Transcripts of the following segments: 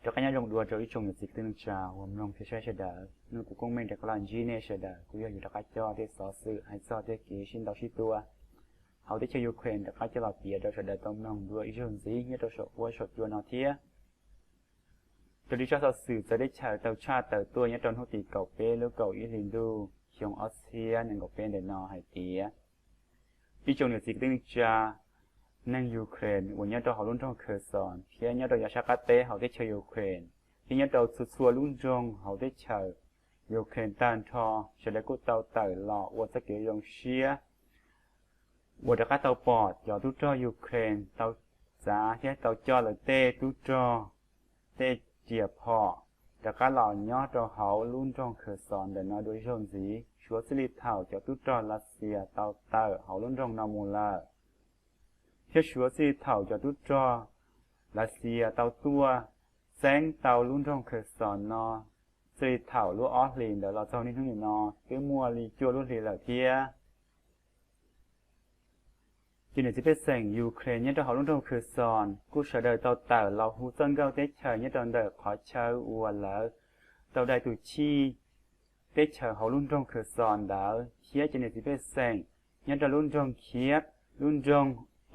Rov qab nyob zoo dua rau ib tsoom niam txiv kwv tij neej tsa uas mloog thiab saib sawv daws. Hnub no kuv Koob Meej rov qab los ntsib nej sawv daws, kuv yog yuav rov qab coj tej xov xwm hais txog tej kev sib ntaus sib tua hauv teb chaws Ukraine rov qab coj los piav rau sawv daws tau mloog dua ib zaug ntxiv nyob rau saum huab saum cua no thiab. Raws li zaj xov xwm txawv teb chaws tau tshaj tawm tuaj nyob rau hnub tim kaum peb lub kaum ib hlis ntuj xyoo ob txhiab nees nkaum peb ntawm no hais tias ib tsoom niam txiv kwv tij neej tsa neeg Ukraine uas nyob rau hauv lub nroog Kherson thiab nyob rau yav sab qab teb hauv teb chaws Ukraine thiab nyob rau txhua txhua lub nroog hauv teb chaws Ukraine tag nrho, sawv daws kuj tau tawm los ua txoj kev zoo siab uas rov qab tau pom cov tub rog Ukraine tau txav thiab tau coj lawv tej tub rog, tej riam phom rov qab los nyob rau hauv lub nroog Kherson ntawm no dua ib zaug ntxiv, suav txij li thaum cov tub rog Lav Xias tau tawm hauv lub nroog no mus lawm, thiab suav txij li thaum cov tub rog Lav Xias tau tuaj txeeb tau lub nroog Kherson no, txij li thaum lub ob hlis ntawd los txog niaj hnub nim no twb muaj li cuaj lub hlis lawm thiab. Ces niam txiv pej xeem Ukraine nyob rau hauv lub nroog Kherson kuj sawv daws tau tawm los hu txoj nkauj teb chaws nyob rau ntawm qhov chaw uas lawv tau dai tus chij teb chaws hauv lub nroog Kherson ntawd, thiab cov niam txiv pej xeem nyob rau lub nroog Kyiv, lub nroog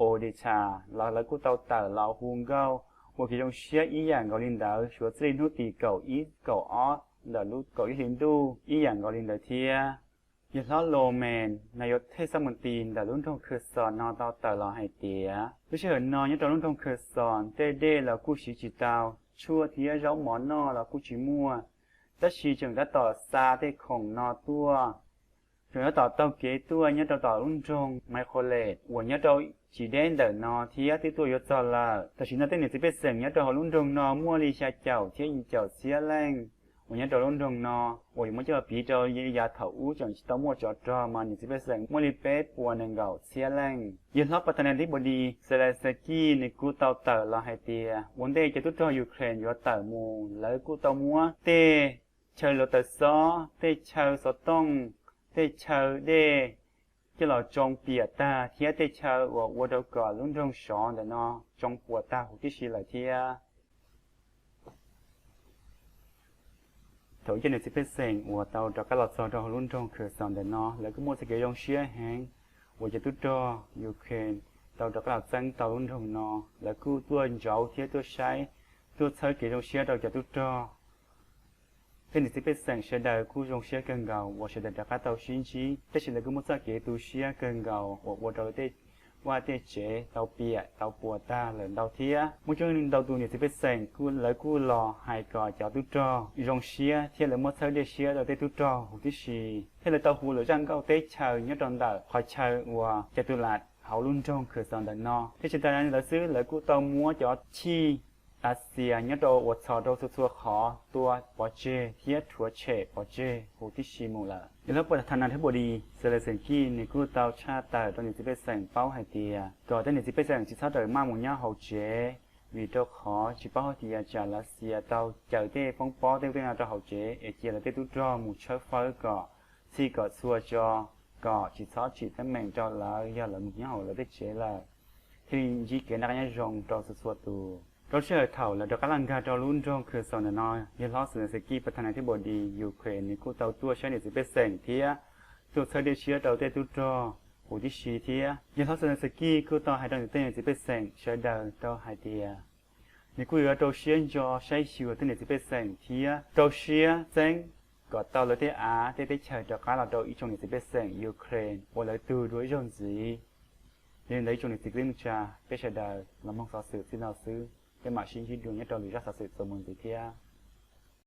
Odesa los lawv kuj tau tawm los hu nkauj ua kev zoo siab ib yam nkaus li ntawd suav txij li hnub tim kaum ib kaum ob ntawm lub kaum ib hlis ntuj ib yam nkaus li ntawd thiab. Yawg hlob Lomen nas yuav thej xaj mus tis ntawm lub nroog Kherson no tau tawm los hais tias lub sij hawm no nyob rau lub nroog Kherson tej dej los kuj siv tsis tau, tshuaj thiab zaub mov noj los kuj tsis muaj, tab sis tseem tab tom xa tej khoom no tuaj, tseem tab tom taug kev tuaj nyob rau tom lub nroog Mykolaiv uas nyob rau tsis deb ntawm no thiab twb tuaj yuav txog lawm. Tam sim no tej niam txiv pej xeem nyob rau hauv lub nroog no muaj li xya caum thiab yim caum txhiab leej uas nyob rau lub nroog no, uas yuav muab coj piv rau yav thaum ub tseem tsis tau muaj tsov rog mas niam txiv pej xeem muaj li peb puas nees nkaum txhiab leej. Yawg hlob Patanathibodi Zelensky nws kuj tau tawm los hais tias ua ntej cov tub rog Ukraine yuav tawm mus lawv kuj tau muab tej chaw luav taws xob, tej chaw xov tooj, tej chaw dej coj los tsoo piam tag thiab tej chaw uas ua rau kom lub nroog sov ntawm no tsoo puas tag huv tib si lawm thiab. Thaum ib cov niam txiv pej xeem uas tau rov qab los txog rau hauv lub nroog Kherson ntawm no lawv kuj muaj txoj kev zoo siab heev uas cov tub rog Ukraine tau rov qab los txeeb tau lub nroog no. Lawv kuj tuaj ntsauv thiab tuaj saib, tuaj txhawb kev zoo siab rau cov tub rog. Tej niam txiv pej xeem sawv daws kuj zoo siab kawg nkaus uas sawv daws rov qab tau sib ntsib, tab sis lawv kuj muaj txoj kev tu siab kawg nkaus uas ua rau lawv tej vaj tej tsev tau piam tau puas tag lawm ntau thiab. Muaj coob leej ntau tus niam txiv pej xeem kuj lawv kuj los hais kom cov tub rog zoo siab thiab lawv muab txhawb dej siab rau tej tub rog huv tib si, thiab lawv tau hu lawv zaj nkauj teb chaws nyob rau ntawm qhov chaw uas Cas Tus Las hauv lub nroog Khawv Xos ntawm no. Thiab tsis tas li ntawd xwb, lawv kuj tau muab cov chij Lav Xias nyob rau uas txhos rau txhua txhua qhov tua pov tseg thiab rhuav tshem pov tseg huv tib si mus lawm. Yawg hlob Patanathibodi Zelensky nws kuj tau tshaj tawm rau niam txiv pej xeem paub hais tias kom tej niam txiv pej xeem tsis txhob rawm maj mus nyob hauv tsev, vim rau qhov tsis paub hais tias tsam Lav Xias tau caws tej foob pob tej ub tej no rau hauv tsev es cia lawv tej tub rog mus tshawb fawb kom txhij kom txhua tso, kom tsis txhob tsim teeb meem rau lawv yog lawv mus nyob hauv lawv tej tsev lawm, thiaj li ntsib kev noj qab nyob zoo rau txhua txhua tus. Rau lub sij hawm thaum lawv rov qab los nkag rau lub nroog Khawv Xos ntawm no, yawg hlob Zelensky Patanathibodi Ukraine nws kuj tau tuaj saib niam txiv pej xeem thiab tuaj txhawb dej siab rau tej tub rog huv tib si thiab. Yawg hlob Zelensky kuj tau hais rau nws tej niam txiv pej xeem sawv daws rau hais tias nws kuj yuav rau siab ntso saib xyuas tej niam txiv pej xeem thiab rau siab txeeb kom tau lawv tej av tej teb chaws rov qab los rau ib tsoom niam txiv pej xeem Ukraine uas lawv tug dua ib zaug ntxiv. Yog li ntawd ib tsoom niam txiv kwv tij neej tsa, peb sawv daws los mloog xov xwm txij no xwb, peb mam sib ntsib dua nyob rau lwm zaj xov xwm txuas mus ntxiv thiab.